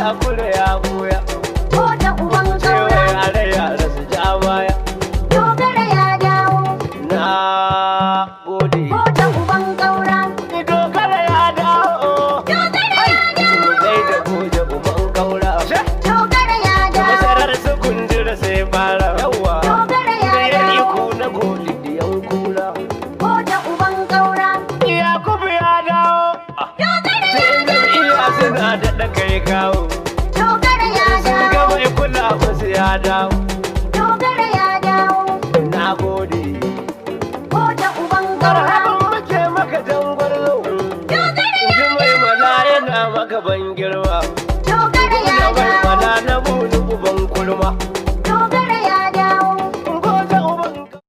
Takura ya buya. Goje uban Cewa kaura. Yare yare su ja baya. Dogara ya dawo. Na gode. Goje uban kaura. Dogara ya dawo. Dogara ya dawo. Gai da Goje uban kaura. Dogara ya dawo. Masarar su kundura sai fara. Yawa. Dogara ya Da dawo. iko na gode.